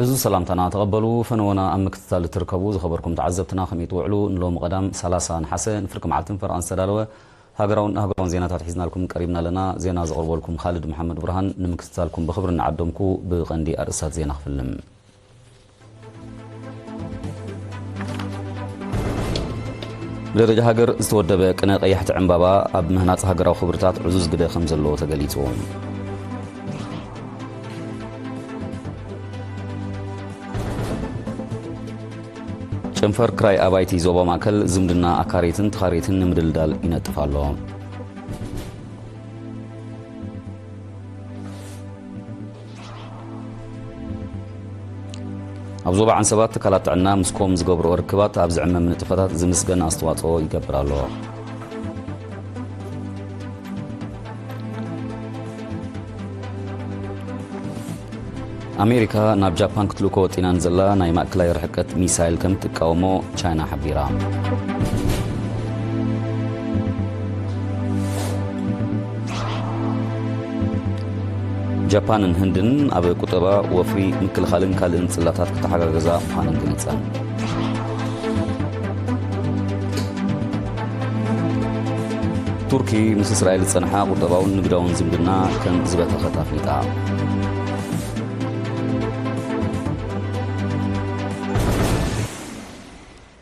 ዕዙዝ ሰላምታና ተቐበሉ። ፈነወና ኣብ ምክትታል እትርከቡ ዝኸበርኩም ተዓዘብትና ከመይ ትውዕሉ? ንሎሚ ቀዳም ሰላሳ ነሓሰ ንፍርቂ መዓልትን ፈረቓን ዝተዳለወ ሃገራውን ኣህጉራውን ዜናታት ሒዝናልኩም ቀሪብና ኣለና። ዜና ዘቕርበልኩም ካልድ መሓመድ ብርሃን። ንምክትታልኩም ብኽብሪ እናዓደምኩ ብቐንዲ ኣርእስታት ዜና ክፍልም። ብደረጃ ሃገር ዝተወደበ ቅነ ቀያሕቲ ዕምባባ ኣብ ምህናጽ ሃገራዊ ክብርታት ዕዙዝ ግደ ከም ዘለዎ ተገሊጹ። ጨንፈር ክራይ ኣባይቲ ዞባ ማእከል ዝምድና ኣካረይትን ተኻረይትን ንምድልዳል ይነጥፍ ኣሎ። ኣብ ዞባ ዓንሰባ ትካላት ጥዕና ምስ ኮም ዝገብርኦ ርክባት ኣብ ዝዕመም ንጥፈታት ዝምስገን ኣስተዋጽኦ ይገብር ኣሎ። ኣሜሪካ ናብ ጃፓን ክትልእኮ ወጢና ንዘላ ናይ ማእከላይ ርሕቀት ሚሳይል ከም ትቃወሞ ቻይና ሓቢራ። ጃፓንን ህንድን ኣብ ቁጠባ፣ ወፍሪ፣ ምክልኻልን ካልእን ጽላታት ክተሓጋገዛ ምዃነን ገሊጸን። ቱርኪ ምስ እስራኤል ዝጸንሓ ቁጠባውን ንግዳውን ዝምድና ከም ዝበተኸት ኣፍሊጣ።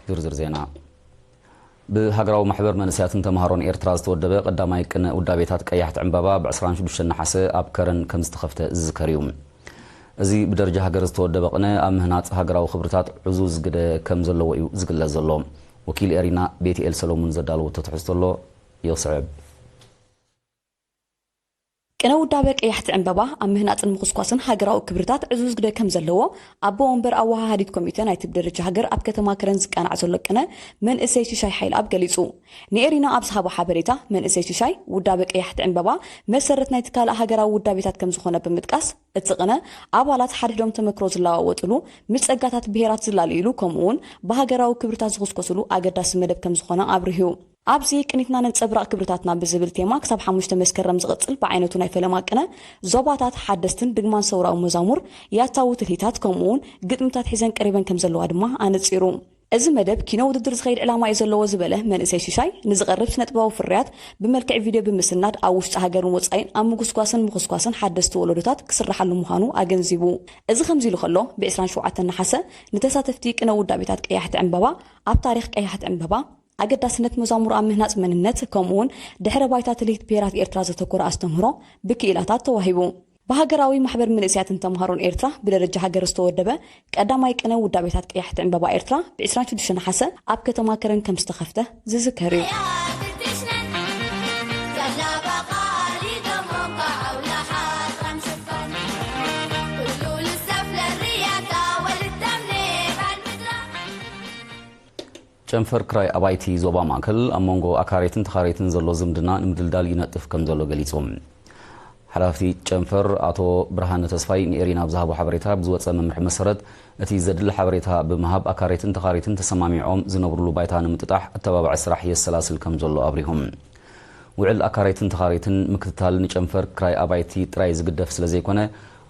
ዝርዝር ዜና። ብሃገራዊ ማሕበር መንእሰያትን ተምሃሮን ኤርትራ ዝተወደበ ቀዳማይ ቅነ ውዳቤታት ቀያሕቲ ዕምባባ ብ ዕስራን ሽዱሽተን ነሓሰ ኣብ ከረን ከም ዝተኸፍተ ዝዝከር እዩ። እዚ ብደረጃ ሃገር ዝተወደበ ቅነ ኣብ ምህናጽ ሃገራዊ ክብርታት ዕዙዝ ግደ ከም ዘለዎ እዩ ዝግለጽ ዘሎ። ወኪል ኤሪና ቤትኤል ሰሎሙን ዘዳለወቶ ትሕዝቶ ኣሎ፣ ይስዕብ። ቅነ ውዳበ ቀያሕቲ ዕምባባ ኣብ ምህናጽን ምኹስኳስን ሃገራዊ ክብርታት ዕዙዝ ግደ ከም ዘለዎ ኣቦ ወንበር ኣወሃሃዲት ኮሚተ ናይቲ ብደረጃ ሃገር ኣብ ከተማ ከረን ዝቃናዕ ዘሎ ቅነ መንእሰይ ሽሻይ ሓይልኣብ ገሊጹ። ንኤሪና ኣብ ዝሃቦ ሓበሬታ፣ መንእሰይ ሽሻይ ውዳበ ቀያሕቲ ዕምባባ መሰረት ናይቲ ካልእ ሃገራዊ ውዳቤታት ከም ዝኾነ ብምጥቃስ፣ እቲ ቅነ ኣባላት ሓድሕዶም ተመክሮ ዝለዋወጥሉ፣ ምስ ጸጋታት ብሄራት ዝላለዩሉ፣ ከምኡ እውን ብሃገራዊ ክብርታት ዝኹስኮስሉ ኣገዳሲ መደብ ከም ዝኾነ ኣብሪሁ። ኣብዚ ቅኒትና ነንጸብራቕ ክብርታትና ብዝብል ቴማ ክሳብ ሓሙሽተ መስከረም ዝቕጽል ብዓይነቱ ናይ ፈለማ ቅነ ዞባታት ሓደስትን ድግማን ሰውራዊ መዛሙር ያታዊ ትልሂታት ከምኡ እውን ግጥምታት ሒዘን ቀሪበን ከም ዘለዋ ድማ ኣነጺሩ። እዚ መደብ ኪኖ ውድድር ዝኸይድ ዕላማ እዩ ዘለዎ ዝበለ መንእሰይ ሽሻይ፣ ንዝቐርብ ስነጥበባዊ ፍርያት ብመልክዕ ቪድዮ ብምስናድ ኣብ ውሽጢ ሃገርን ወጻኢን ኣብ ምጉስጓስን ምኹስኳስን ሓደስቲ ወለዶታት ክስራሓሉ ምዃኑ ኣገንዚቡ። እዚ ከምዚ ኢሉ ከሎ፣ ብ ዕስራን ሸውዓተን ነሓሰ ንተሳተፍቲ ቅነ ውዳቤታት ቀያሕቲ ዕምባባ ኣብ ታሪኽ ቀያሕቲ ዕምባባ፣ ኣገዳስነት መዛሙር ኣብ ምህናጽ መንነት፣ ከምኡውን ድሕረ ባይታ ትልሂት ብሄራት ኤርትራ ዘተኮረ ኣስተምህሮ ብክኢላታት ተዋሂቡ። ብሃገራዊ ማሕበር መንእሰያትን ተምሃሮን ኤርትራ ብደረጃ ሃገር ዝተወደበ ቀዳማይ ቅነ ውዳቤታት ቀያሕቲ ዕምባባ ኤርትራ ብ ዕስራን ሽዱሽተን ነሓሰ ኣብ ከተማ ከረን ከም ዝተኸፍተ ዝዝከር እዩ። ጨንፈር ክራይ ኣባይቲ ዞባ ማእከል ኣብ መንጎ ኣካረይትን ተኻረይትን ዘሎ ዝምድና ንምድልዳል ይነጥፍ ከም ዘሎ ገሊጹ። ሓላፊ ጨንፈር ኣቶ ብርሃነ ተስፋይ ንኤሪና ኣብ ዝሃቦ ሓበሬታ፣ ብዝወጸ መምርሒ መሰረት፣ እቲ ዘድሊ ሓበሬታ ብምሃብ ኣካረይትን ተኻረይትን ተሰማሚዖም ዝነብሩሉ ባይታ ንምጥጣሕ ኣተባባዒ ስራሕ የሰላስል ከም ዘሎ ኣብሪሆም። ውዕል ኣካረይትን ተኻረይትን ምክትታል ንጨንፈር ክራይ ኣባይቲ ጥራይ ዝግደፍ ስለ ዘይኮነ፣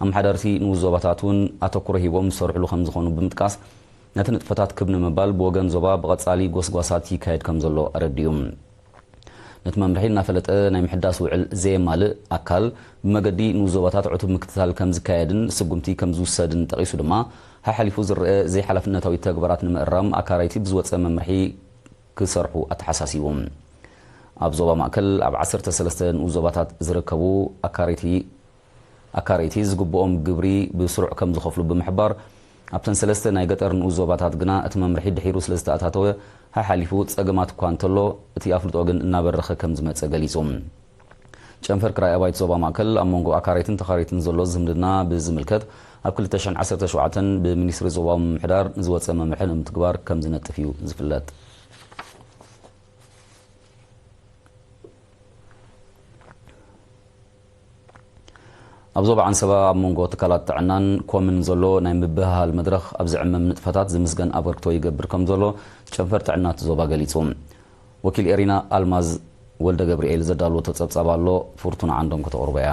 ኣመሓደርቲ ንኡስ ዞባታት እውን ኣተኩሮ ሂቦም ዝሰርሕሉ ከም ዝኾኑ ብምጥቃስ፣ ነቲ ንጥፈታት ክብ ንምባል ብወገን ዞባ ብቐጻሊ ጎስጓሳት ይካየድ ከም ዘሎ ኣረዲኡ። ነቲ መምርሒ እናፈለጠ ናይ ምሕዳስ ውዕል ዘየማልእ ኣካል ብመገዲ ንኡስ ዞባታት ዕቱብ ምክትታል ከም ዝካየድን ስጉምቲ ከም ዝውሰድን ጠቒሱ ድማ፣ ሓሓሊፉ ዝረአ ዘይሓላፍነታዊ ተግባራት ንምእራም ኣካረይቲ ብዝወጸ መምርሒ ክሰርሑ ኣተሓሳሲቡ። ኣብ ዞባ ማእከል ኣብ ዓሰርተ ሰለስተ ንኡስ ዞባታት ዝርከቡ ኣካረይቲ ኣካረይቲ ዝግብኦም ግብሪ ብስሩዕ ከም ዝኸፍሉ ብምሕባር፣ ኣብተን ሰለስተ ናይ ገጠር ንኡስ ዞባታት ግና እቲ መምርሒ ድሒሩ ስለ ዝተኣታተወ፣ ሓሓሊፉ ጸገማት እኳ እንተሎ፣ እቲ ኣፍልጦ ግን እናበረኸ ከም ዝመጸ ገሊጹ። ጨንፈር ክራይ ኣባይቲ ዞባ ማእከል ኣብ መንጎ ኣካረይትን ተኻረይትን ዘሎ ዝምድና ብዝምልከት፣ ኣብ ክልተ ሽሕን ዓሰርተ ሸውዓተን ብሚኒስትሪ ዞባዊ ምምሕዳር ንዝወጸ መምርሒ ንምትግባር ከም ዝነጥፍ እዩ ዝፍለጥ። ኣብ ዞባ ዓንሰባ ኣብ መንጎ ትካላት ጥዕናን ኮምን ዘሎ ናይ ምብህሃል መድረኽ ኣብ ዝዕመም ንጥፈታት ዝምስገን ኣበርክቶ ይገብር ከም ዘሎ ጨንፈር ጥዕና እቲ ዞባ ገሊጹ። ወኪል ኤሪና ኣልማዝ ወልደ ገብርኤል ዘዳለወቶ ጸብጻብ ኣሎ፣ ፍርቱና ዓንዶም ከተቕርቦ እያ።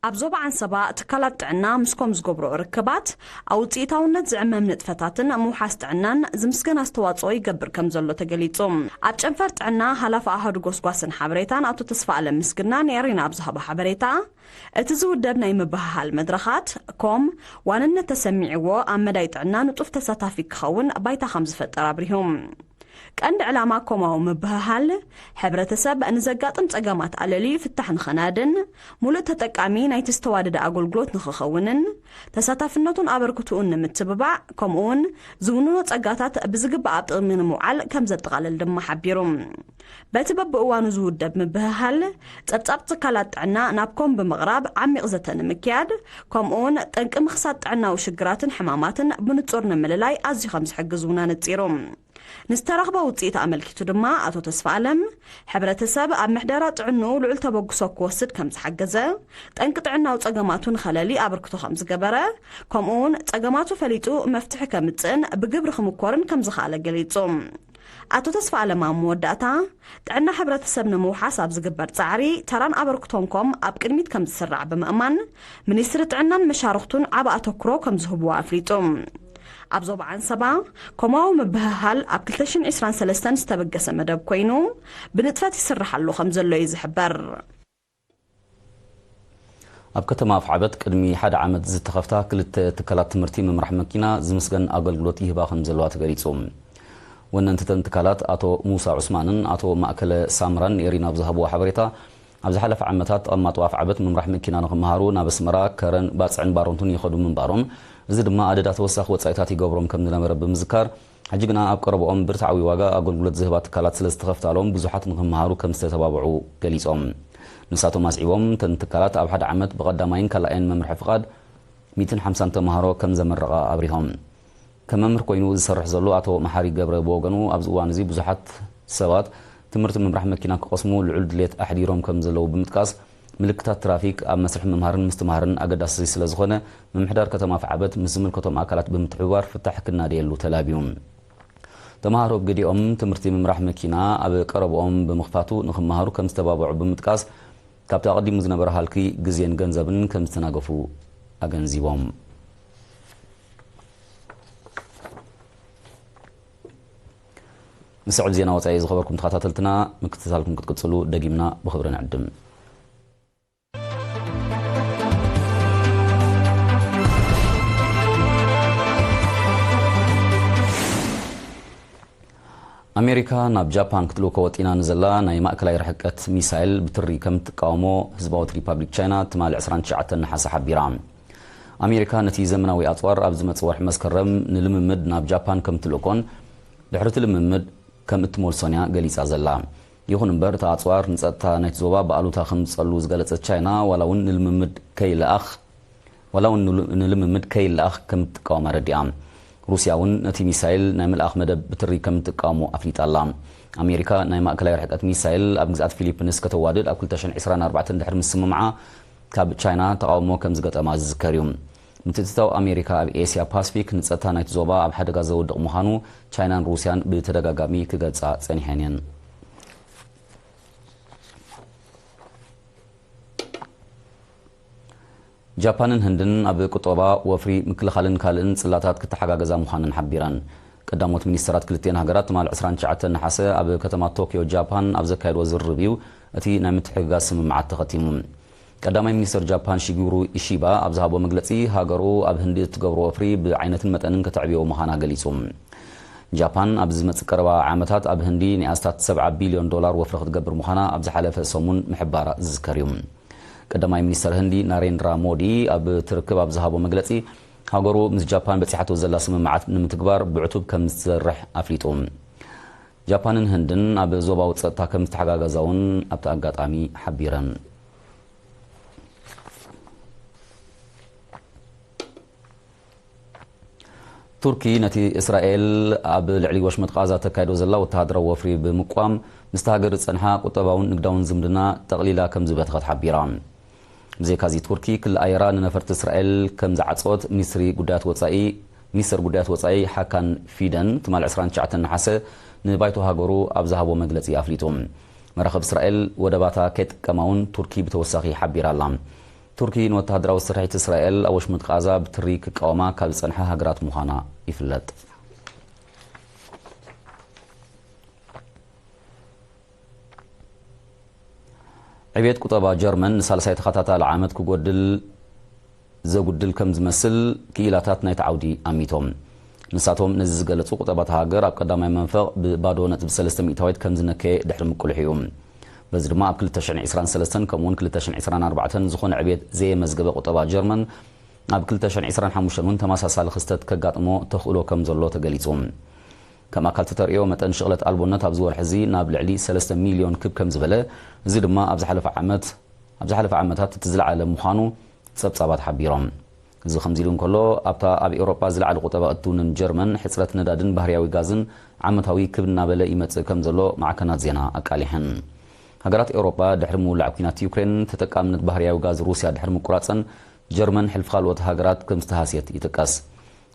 ኣብ ዞባ ዓንሰባ ትካላት ጥዕና ምስኮም ዝገብሮ ርክባት ኣብ ውፅኢታውነት ዝዕመም ንጥፈታትን ምውሓስ ጥዕናን ዝምስገን ኣስተዋፅኦ ይገብር ከም ዘሎ ተገሊፁ። ኣብ ጨንፈር ጥዕና ሓላፊ ኣሃዱ ጎስጓስን ሓበሬታን ኣቶ ተስፋ ኣለም ምስግና ንኤሪና ኣብ ዝሃቦ ሓበሬታ፣ እቲ ዝውደብ ናይ ምብህሃል መድረኻት ኮም ዋንነት ተሰሚዕዎ ኣብ መዳይ ጥዕና ንጡፍ ተሳታፊ ክኸውን ባይታ ከም ዝፈጠር ኣብሪሁ። ቀንዲ ዕላማ ኮማዊ ምብህሃል፣ ሕብረተሰብ ንዘጋጥም ጸገማት ኣለልዩ ፍታሕ ንኸናድን፣ ሙሉእ ተጠቃሚ ናይቲ ዝተዋደደ ኣገልግሎት ንኽኸውንን፣ ተሳታፍነቱን ኣበርክትኡን ንምትብባዕ፣ ከምኡውን ዝውንኖ ጸጋታት ብዝግባእ ኣብ ጥቕሚ ንምውዓል ከም ዘጠቓልል ድማ ሓቢሩ። በቲ በብእዋኑ ዝውደብ ምብህሃል፣ ጸብጻብ ትካላት ጥዕና ናብ ኮም ብምቕራብ ዓሚቕ ዘተ ንምክያድ፣ ከምኡውን ጠንቂ ምኽሳት ጥዕናዊ ሽግራትን ሕማማትን ብንጹር ንምልላይ ኣዝዩ ከም ዝሕግዝ እውን ኣነጺሩ። ንዝተረኽበ ውፅኢት ኣመልኪቱ ድማ ኣቶ ተስፋ ኣለም፣ ሕብረተሰብ ኣብ ምሕደራ ጥዕንኡ ልዑል ተበግሶ ክወስድ ከም ዝሓገዘ፣ ጠንቂ ጥዕናዊ ጸገማቱ ንኸለሊ ኣበርክቶ ከም ዝገበረ፣ ከምኡ እውን ጸገማቱ ፈሊጡ መፍትሒ ከምጽእን ብግብሪ ክምኮርን ከም ዝኸኣለ ገሊጹ። ኣቶ ተስፋ ኣለም ኣብ መወዳእታ፣ ጥዕና ሕብረተሰብ ንምውሓስ ኣብ ዝግበር ጻዕሪ ተራን ኣበርክቶን ኮም ኣብ ቅድሚት ከም ዝስራዕ ብምእማን፣ ሚኒስትሪ ጥዕናን መሻርኽቱን ዓቢ ኣተኩሮ ከም ዝህብዎ ኣፍሊጡ። ኣብ ዞባ ዓንሰባ ኮማዊ ምብህሃል ኣብ ክልተ ሽሕን ዕስራን ሰለስተን ዝተበገሰ መደብ ኮይኑ፣ ብንጥፈት ይስራሕ ኣሎ ከም ዘሎ እዩ ዝሕበር። ኣብ ከተማ ኣፍዓበት ቅድሚ ሓደ ዓመት ዝተኸፍታ ክልተ ትካላት ትምህርቲ ምምራሕ መኪና ዝምስገን ኣገልግሎት ይህባ ከም ዘለዋ ተገሊጹ። ወነንትተን ትካላት ኣቶ ሙሳ ዑስማንን ኣቶ ማእከለ ሳምራን ንኤሪና ኣብ ዝሃብዎ ሓበሬታ፣ ኣብ ዝሓለፈ ዓመታት ተቐማጦ ኣፍዓበት ምምራሕ መኪና ንኽመሃሩ ናብ ኣስመራ፣ ከረን፣ ባጽዕን ባረንቱን ይኸዱ ምንባሮም፣ እዚ ድማ ኣደዳ ተወሳኺ ወጻኢታት ይገብሮም ከም ዝነበረ ብምዝካር፣ ሕጂ ግና ኣብ ቀረባኦም ብርትዓዊ ዋጋ ኣገልግሎት ዝህባ ትካላት ስለ ዝተኸፍታሎም ብዙሓት ንኽመሃሩ ከም ዝተተባብዑ ገሊጾም። ንሳቶም ኣስዒቦም፣ እተን ትካላት ኣብ ሓደ ዓመት ብቐዳማይን ካልኣይን መምርሒ ፍቓድ ሚእትን ሓምሳን ተምሃሮ ከም ዘመረቓ ኣብሪሆም። ከም መምህር ኮይኑ ዝሰርሕ ዘሎ ኣቶ መሓሪ ገብረ ብወገኑ፣ ኣብዚ እዋን እዚ ብዙሓት ሰባት ትምህርቲ ምምራሕ መኪና ክቐስሙ ልዑል ድሌት ኣሕዲሮም ከም ዘለዉ ብምጥቃስ፣ ምልክታት ትራፊክ ኣብ መስርሕ ምምሃርን ምስትምሃርን ኣገዳሲ ስለ ዝኾነ፣ ምምሕዳር ከተማ ኣፍዓበት ምስ ዝምልከቶም ኣካላት ብምትሕብባር ፍታሕ ክናደየሉ ተላብዩ። ተምሃሮ ብግዲኦም ትምህርቲ ምምራሕ መኪና ኣብ ቀረብኦም ብምኽፋቱ ንኽመሃሩ ከም ዝተባብዑ ብምጥቃስ፣ ካብቲ ኣቐዲሙ ዝነበረ ሃልኪ ግዜን ገንዘብን ከም ዝተናገፉ ኣገንዚቦም። ንስዕብ ዜና ወጻኢ ዝኸበርኩም ተኸታተልትና፣ ምክትታልኩም ክትቅጽሉ ደጊምና ብኽብሪ ንዕድም። ኣሜሪካ ናብ ጃፓን ክትልእኮ ወጢና ንዘላ ናይ ማእከላይ ርሕቀት ሚሳይል ብትሪ ከም እትቃወሞ ህዝባዊት ሪፓብሊክ ቻይና ትማሊ ዕስራን ትሽዓተን ነሓሰ ሓቢራ። ኣሜሪካ ነቲ ዘመናዊ ኣጽዋር ኣብ ዝመጽእ ወርሒ መስከረም ንልምምድ ናብ ጃፓን ከም እትልእኮን ድሕሪ እቲ ልምምድ ከም እትመልሶን እያ ገሊጻ ዘላ። ይኹን እምበር፣ እቲ ኣጽዋር ንጸጥታ ናይቲ ዞባ ብኣሉታ ከም ዝጸሉ ዝገለጸት ቻይና፣ ዋላ እውን ንልምምድ ከይለኣኽ ዋላ እውን ንሉ-፣ ንልምምድ ከይለኣኽ ከም እትቃወም ኣረዲኣ። ሩስያ እውን ነቲ ሚሳይል ናይ ምልኣኽ መደብ ብትሪ ከም እትቃወሞ ኣፍሊጣ ኣላ። ኣሜሪካ ናይ ማእከላይ ርሕቀት ሚሳይል ኣብ ግዝኣት ፊሊፕንስ ከተዋድድ ኣብ ክልተ ሽሕን ዕስራን ኣርባዕተን ድሕሪ ምስምምዓ፣ ካብ ቻይና ተቓውሞ ከም ዝገጠማ ዝዝከር እዩ። ምትእትታው ኣሜሪካ ኣብ ኤስያ ፓስፊክ ንጸጥታ ናይቲ ዞባ ኣብ ሓደጋ ዘውድቕ ምዃኑ ቻይናን ሩስያን ብተደጋጋሚ ክገልጻ ጸኒሐን እየን። ጃፓንን ህንድን ኣብ ቁጠባ፣ ወፍሪ፣ ምክልኻልን ካልእን ጽላታት ክተሓጋገዛ ምዃነን ሓቢረን። ቀዳሞት ሚኒስተራት ክልቲኤን ሃገራት ትማል ዕስራን ትሽዓተን ነሓሰ ኣብ ከተማ ቶክዮ ጃፓን ኣብ ዘካየድዎ ዝርርብ እዩ እቲ ናይ ምትሕግጋዝ ስምምዓት ተኸቲሙ። ቀዳማይ ሚኒስተር ጃፓን ሺጉሩ ኢሺባ ኣብ ዝሃቦ መግለጺ፣ ሃገሩ ኣብ ህንዲ እትገብሮ ወፍሪ ብዓይነትን መጠንን ከተዕብዮ ምዃና ገሊጹ። ጃፓን ኣብ ዝመጽእ ቀረባ ዓመታት ኣብ ህንዲ ናይ ኣስታት ሰብዓ ቢልዮን ዶላር ወፍሪ ክትገብር ምዃና ኣብ ዝሓለፈ ሰሙን ምሕባራ ዝዝከር እዩ። ቀዳማይ ሚኒስተር ህንዲ ናሬንድራ ሞዲ ኣብ ትርክብ ኣብ ዝሃቦ መግለጺ፣ ሃገሩ ምስ ጃፓን በጺሓቶ ዘላ ስምምዓት ንምትግባር ብዕቱብ ከም ዝሰርሕ ኣፍሊጡ። ጃፓንን ህንድን ኣብ ዞባዊ ጸጥታ ከም ዝተሓጋገዛ እውን ኣብቲ ኣጋጣሚ ሓቢረን። ቱርኪ ነቲ እስራኤል ኣብ ልዕሊ ወሽመጥ ቃዛ ተካይዶ ዘላ ወተሃደራዊ ወፍሪ ብምቋም፣ ምስቲ ሃገር ዝጸንሓ ቁጠባውን ንግዳውን ዝምድና ጠቕሊላ ከም ዝበተኸት ሓቢራ። ብዘይካዚ፣ ቱርኪ ክሊ ኣየራ ንነፈርቲ እስራኤል ከም ዝዓጸወት ሚኒስትሪ ጉዳያት ወጻኢ፣ ሚኒስተር ጉዳያት ወጻኢ ሓካን ፊደን ትማል ዕስራን ትሽዓተን ነሓሰ ንባይቶ ሃገሩ ኣብ ዝሃቦ መግለጺ ኣፍሊጡ። መራኽብ እስራኤል ወደባታ ከይጥቀማ እውን ቱርኪ ብተወሳኺ ሓቢራ ኣላ። ቱርኪ ንወተሃደራዊ ስርሒት እስራኤል ኣብ ወሽመጥ ቓዛ ብትሪ ክቃወማ ካብ ዝጸንሓ ሃገራት ምዃና ይፍለጥ። ዕብየት ቁጠባ ጀርመን ንሳልሳይ ተኸታታሊ ዓመት ክጎድል ዘጉድል ከም ዝመስል ክኢላታት ናይቲ ዓውዲ ኣሚቶም። ንሳቶም ነዚ ዝገለጹ፣ ቁጠባ እታ ሃገር ኣብ ቀዳማይ መንፈቕ ብባዶ ነጥቢ ሰለስተ ሚእታዊት ከም ዝነከየ ድሕሪ ምቁልሑ እዩ። በዚ ድማ ኣብ ክልተ ሽሕን ዕስራን ሰለስተን ከምኡውን ክልተ ሽሕን ዕስራን ኣርባዕተን ዝኾነ ዕብየት ዘየመዝገበ ቁጠባ ጀርመን ኣብ ክልተ ሽሕን ዕስራን ሓሙሽተን እውን ተመሳሳሊ ክስተት ከጋጥሞ ተኽእሎ ከም ዘሎ ተገሊጹ። ከም ኣካል ተተርእዮ መጠን ሽቕለት ኣልቦነት ኣብዚ ወርሒ እዚ ናብ ልዕሊ ሰለስተ ሚልዮን ክብ ከም ዝበለ፣ እዚ ድማ ኣብ ዝሓለፈ ዓመት ኣብ ዝሓለፈ ዓመታት እቲ ዝለዓለ ምዃኑ ጸብጻባት ሓቢሮም። እዚ ከምዚ ኢሉ እንከሎ፣ ኣብታ ኣብ ኤውሮጳ ዝለዓለ ቁጠባ እትውንን ጀርመን፣ ሕጽረት ነዳድን ባህርያዊ ጋዝን ዓመታዊ ክብ እናበለ ይመጽእ ከም ዘሎ ማዕከናት ዜና ኣቃሊሐን። ሃገራት ኤውሮጳ ድሕሪ ምውላዕ ኲናት ዩክሬን፣ ተጠቃምነት ባህርያዊ ጋዝ ሩስያ ድሕሪ ምቁራጸን፣ ጀርመን ሕልፊ ካልኦት ሃገራት ከም ዝተሃስየት ይጥቀስ።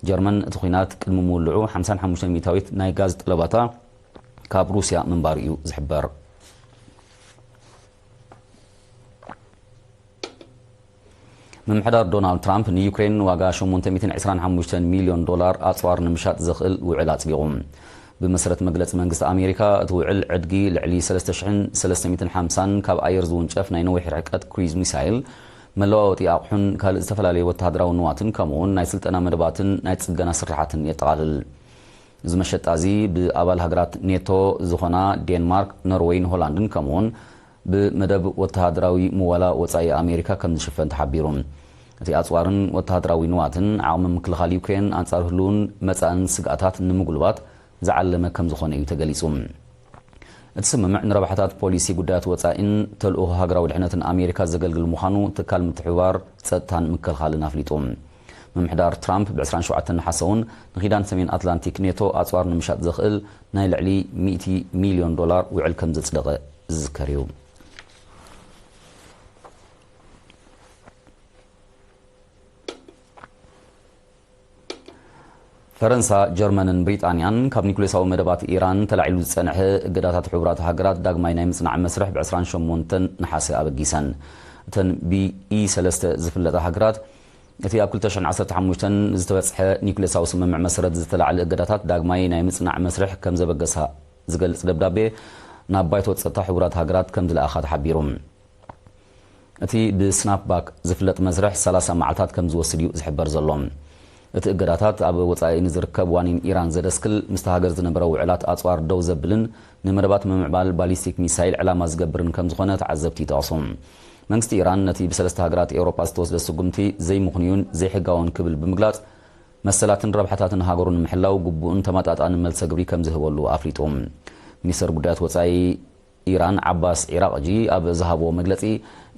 ጀርመን እቲ ኲናት ቅድሚ ምውልዑ ሓምሳን ሓሙሽተን ሚእታዊት ናይ ጋዝ ጠለባታ ካብ ሩስያ ምንባሩ እዩ ዝሕበር። ምምሕዳር ዶናልድ ትራምፕ ንዩክሬን ዋጋ ሸሞንተ ሚእትን ዕስራን ሓሙሽተን ሚልዮን ዶላር ኣጽዋር ንምሻጥ ዘኽእል ውዕል ኣጽዲቑ። ብመሰረት መግለጺ መንግስቲ ኣሜሪካ፣ እቲ ውዕል ዕድጊ ልዕሊ ሰለስተ ሽሕን ሰለስተ ሚእትን ሓምሳን ካብ ኣየር ዝውንጨፍ ናይ ነዊሕ ርሕቀት ክሩዝ ሚሳይል፣ መለዋወጢ ኣቑሑን ካልእ ዝተፈላለዩ ወተሃደራዊ ንዋትን፣ ከምኡውን ናይ ስልጠና መደባትን ናይ ጽገና ስራሓትን የጠቓልል። እዚ መሸጣ እዚ ብኣባል ሃገራት ኔቶ ዝኾና ዴንማርክ፣ ኖርዌይን ሆላንድን፣ ከምኡውን ብመደብ ወተሃደራዊ ምወላ ወጻኢ ኣሜሪካ ከም ዝሽፈን ተሓቢሩ። እቲ ኣጽዋርን ወተሃደራዊ ንዋትን፣ ዓቕሚ ምክልኻል ዩክሬን ኣንጻር ህልውን መጻእን ስግኣታት ንምጉልባት ዝዓለመ ከም ዝኾነ እዩ ተገሊጹ። እቲ ስምምዕ ንረብሓታት ፖሊሲ ጉዳያት ወጻኢን ተልእኾ ሃገራዊ ድሕነትን ኣሜሪካ ዘገልግል ምዃኑ ትካል ምትሕብባር ጸጥታን ምክልኻልን ኣፍሊጡ። ምምሕዳር ትራምፕ ብ ዕስራን ሸውዓተን ነሓሰ እውን ንኪዳን ሰሜን ኣትላንቲክ ኔቶ ኣጽዋር ንምሻጥ ዘኽእል ናይ ልዕሊ ሚእቲ ሚልዮን ዶላር ውዕል ከም ዘጽደቐ ዝዝከር እዩ። ፈረንሳ፣ ጀርመንን ብሪጣንያን ካብ ኒኩሌሳዊ መደባት ኢራን ተላዒሉ ዝጸንሐ እገዳታት ሕቡራት ሃገራት ዳግማይ ናይ ምጽናዕ መስርሕ ብ ዕስራን ሸሞንተን ነሓሰ ኣበጊሰን። እተን ብኢ ሰለስተ ዝፍለጣ ሃገራት፣ እቲ ኣብ ክልተ ሽሕን ዓሰርተ ሓሙሽተን ዝተበጽሐ ኒኩሌሳዊ ስምምዕ መሰረት ዝተላዕለ እገዳታት ዳግማይ ናይ ምጽናዕ መስርሕ ከም ዘበገሳ ዝገልጽ ደብዳቤ ናብ ባይቶ ጸጥታ ሕቡራት ሃገራት ከም ዝለኣኻ ተሓቢሩ። እቲ ብስናፕባክ ዝፍለጥ መስርሕ ሰላሳ መዓልታት ከም ዝወስድ እዩ ዝሕበር ዘሎ። እቲ እገዳታት ኣብ ወጻኢ ንዝርከብ ዋኒን ኢራን ዘደስክል፣ ምስቲ ሃገር ዝነበረ ውዕላት ኣጽዋር ደው ዘብልን ንመደባት ምምዕባል ባሊስቲክ ሚሳይል ዕላማ ዝገብርን ከም ዝኾነ ተዓዘብቲ ይጠቕሱ። መንግስቲ ኢራን ነቲ ብሰለስተ ሃገራት ኤውሮጳ ዝተወስደ ስጉምቲ ዘይምኽኑይን ዘይሕጋውን ክብል ብምግላጽ፣ መሰላትን ረብሓታትን ሃገሩ ንምሕላው ግቡእን ተመጣጣንን መልሰ ግብሪ ከም ዝህበሉ ኣፍሊጡ። ሚኒስተር ጉዳያት ወጻኢ ኢራን ዓባስ ዒራቕጂ ኣብ ዝሃብዎ መግለጺ፣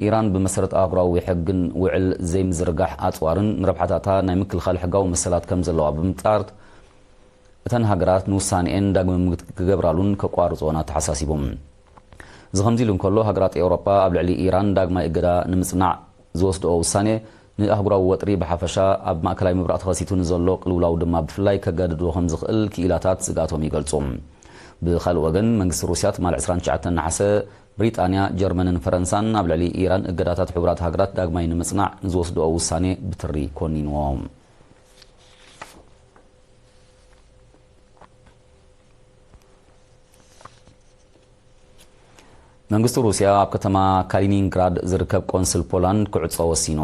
ኢራን ብመሰረት ኣህጉራዊ ሕግን ውዕል ዘይምዝርጋሕ ኣጽዋርን ንረብሓታታ ናይ ምክልኻል ሕጋዊ መሰላት ከም ዘለዋ ብምጥቃስ፣ እተን ሃገራት ንውሳኔኤን ዳግመ ምምት ክገብራሉን ከቋርጾን ኣተሓሳሲቡ። እዚ ከምዚ ኢሉ እንከሎ፣ ሃገራት ኤውሮጳ ኣብ ልዕሊ ኢራን ዳግማይ እገዳ ንምጽናዕ ዝወስድኦ ውሳኔ ንኣህጉራዊ ወጥሪ ብሓፈሻ፣ ኣብ ማእከላይ ምብራቕ ተኸሲቱ ንዘሎ ቅልውላው ድማ ብፍላይ ከጋድዶ ከም ዝኽእል ክኢላታት ስግኣቶም ይገልጹ። ብኻልእ ወገን፣ መንግስቲ ሩስያ ትማሊ ዕስራን ትሽዓተን ነሓሰ ብሪጣንያ፣ ጀርመንን ፈረንሳን ኣብ ልዕሊ ኢራን እገዳታት ሕቡራት ሃገራት ዳግማይ ንምጽናዕ ንዝወስድኦ ውሳኔ ብትሪ ኮኒንዎ። መንግስቲ ሩስያ ኣብ ከተማ ካሊኒንግራድ ዝርከብ ቆንስል ፖላንድ ክዕጾ ወሲኑ።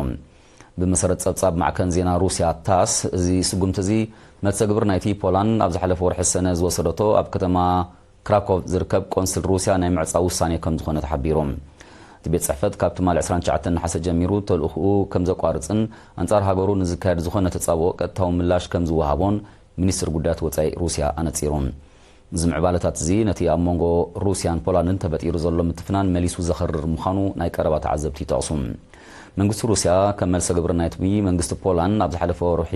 ብመሰረት ጸብጻብ ማዕከን ዜና ሩስያ ታስ፣ እዚ ስጉምቲ እዚ መልሰ ግብሪ ናይቲ ፖላንድ ኣብ ዝሓለፈ ወርሒ ሰነ ዝወሰደቶ ኣብ ከተማ ክራኮቭ ዝርከብ ቆንስል ሩስያ ናይ ምዕጻው ውሳኔ ከም ዝኾነ ተሓቢሩ። እቲ ቤት ጽሕፈት ካብ ትማሊ ዕስራን ትሽዓተን ነሓሰ ጀሚሩ ተልእኽኡ ከም ዘቋርጽን ኣንጻር ሃገሩ ንዝካየድ ዝኾነ ተጻብኦ ቀጥታዊ ምላሽ ከም ዝወሃቦን ሚኒስትር ጉዳያት ወጻኢ ሩስያ ኣነጺሩ። እዚ ምዕባለታት እዚ ነቲ ኣብ መንጎ ሩስያን ፖላንድን ተፈጢሩ ዘሎ ምትፍናን መሊሱ ዘኸርር ምዃኑ ናይ ቀረባ ተዓዘብቲ ይጠቕሱ። መንግስቲ ሩስያ ከም መልሰ ግብሪ ናይቲ መንግስቲ ፖላንድ ኣብ ዝሓለፈ ወርሒ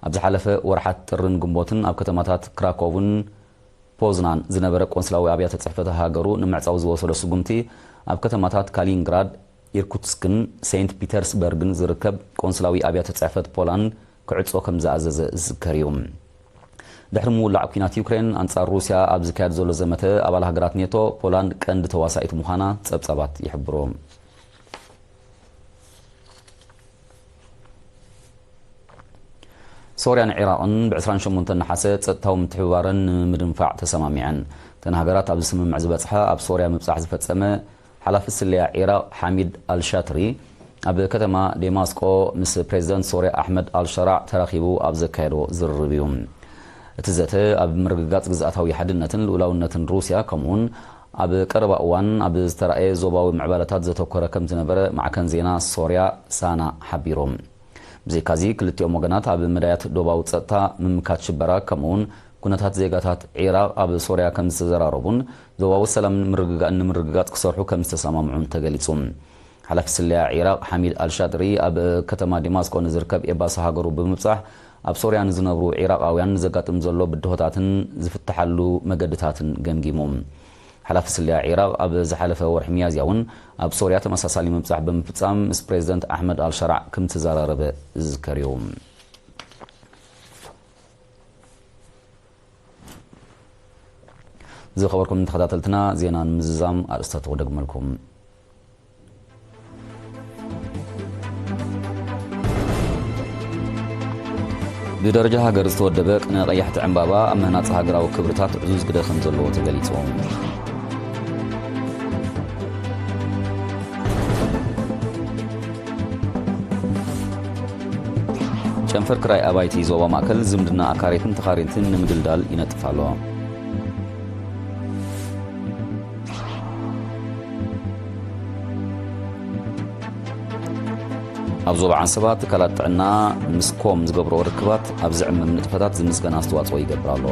ኣብ ዝሓለፈ ወርሓት ጥርን ግንቦትን ኣብ ከተማታት ክራኮቭን ፖዝናን ዝነበረ ቆንስላዊ ኣብያተ ጽሕፈት ሃገሩ ንምዕጻው ዝወሰዶ ስጉምቲ፣ ኣብ ከተማታት ካሊንግራድ፣ ኢርኩትስክን ሴንት ፒተርስበርግን ዝርከብ ቆንስላዊ ኣብያተ ጽሕፈት ፖላንድ ክዕጾ ከም ዝኣዘዘ ዝዝከር እዩ። ድሕሪ ምውላዕ ኲናት ዩክሬን ኣንጻር ሩስያ ኣብ ዝካየድ ዘሎ ዘመተ፣ ኣባል ሃገራት ኔቶ ፖላንድ ቀንዲ ተዋሳኢት ምዃና ጸብጻባት ይሕብሩ። ሶርያን ዒራቕን ብ ዕስራን ሸሞንተን ነሓሰ ጸጥታዊ ምትሕብባረን ንምድንፋዕ ተሰማሚዐን። እተን ሃገራት ኣብዚ ስምምዕ ዝበጽሓ ኣብ ሶርያ ምብጻሕ ዝፈጸመ ሓላፊ ስለያ ዒራቕ ሓሚድ ኣልሻትሪ ኣብ ከተማ ዴማስቆ ምስ ፕሬዚደንት ሶርያ ኣሕመድ ኣልሸራዕ ተራኺቡ ኣብ ዘካየዶ ዝርርብ እዩ። እቲ ዘተ ኣብ ምርግጋጽ ግዝኣታዊ ሓድነትን ልኡላውነትን ሩስያ ከምኡውን ኣብ ቀረባ እዋን ኣብ ዝተራእየ ዞባዊ ምዕባለታት ዘተኮረ ከም ዝነበረ ማዕከን ዜና ሶርያ ሳና ሓቢሩ። ብዘይካዚ ክልቲኦም ወገናት ኣብ መዳያት ዶባዊ ጸጥታ፣ ምምካት ሽበራ ከምኡውን ኩነታት ዜጋታት ዒራቕ ኣብ ሶርያ ከም ዝተዘራረቡን ዞባዊ ሰላምን ምርግጋእን ንምርግጋጽ ክሰርሑ ከም ዝተሰማምዑን ተገሊጹ። ሓላፊ ስለያ ዒራቕ ሓሚድ ኣልሻጥሪ ኣብ ከተማ ዲማስቆ ንዝርከብ ኤምባሲ ሃገሩ ብምብጻሕ ኣብ ሶርያ ንዝነብሩ ዒራቓውያን ዘጋጥም ዘሎ ብድሆታትን ዝፍትሓሉ መገድታትን ገምጊሙ። ሓላፊ ስለያ ዒራቕ ኣብ ዝሓለፈ ወርሒ ሚያዝያ እውን ኣብ ሶርያ ተመሳሳሊ ምብጻሕ ብምፍጻም ምስ ፕሬዚደንት ኣሕመድ ኣልሸራዕ ከም ዝተዘራረበ ዝዝከር እዩ። ዝኸበርኩም ተኸታተልትና፣ ዜና ንምዝዛም ኣርእስታት ክደግመልኩም። ብደረጃ ሃገር ዝተወደበ ቅነ ቀያሕቲ ዕምባባ ኣብ ምህናጽ ሃገራዊ ክብርታት ዕዙዝ ግደ ከም ዘለዎ ተገሊጹ። ጨንፈር ክራይ ኣባይቲ ዞባ ማእከል ዝምድና ኣካረይትን ተኻረይትን ንምድልዳል ይነጥፍ ኣሎ። ኣብ ዞባ ዓንሰባ ትካላት ጥዕና ምስ ኮም ዝገብርኦ ርክባት ኣብ ዝዕምም ንጥፈታት ዝምስገን ኣስተዋጽኦ ይገብር ኣሎ።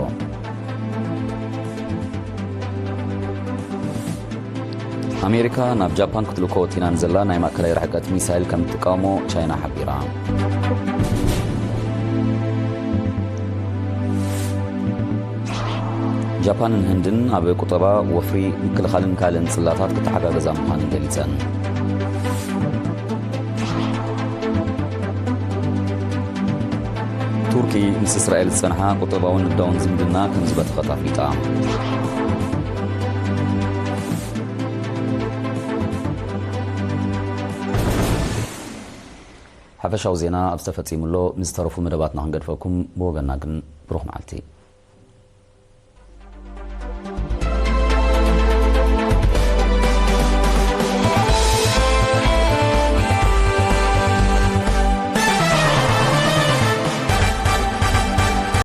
ኣሜሪካ ናብ ጃፓን ክትልኮ ወጢና ንዘላ ናይ ማእከላይ ርሕቀት ሚሳይል ከም ትቃወሞ ቻይና ሓቢራ። ጃፓንን ህንድን ኣብ ቁጠባ፣ ወፍሪ፣ ምክልኻልን ካልእን ጽላታት ክተሓጋገዛ ምዃነን ገሊጸን። ቱርኪ ምስ እስራኤል ዝጸንሓ ቁጠባውን ንግዳውን ዝምድና ከም ዝበተኸት ኣፍሊጣ። ሓፈሻዊ ዜና ኣብ ዝተፈጺሙ ኣሎ። ምስ ዝተረፉ መደባትና ክንገድፈኩም፣ ብወገንና ግን ብሩኽ መዓልቲ።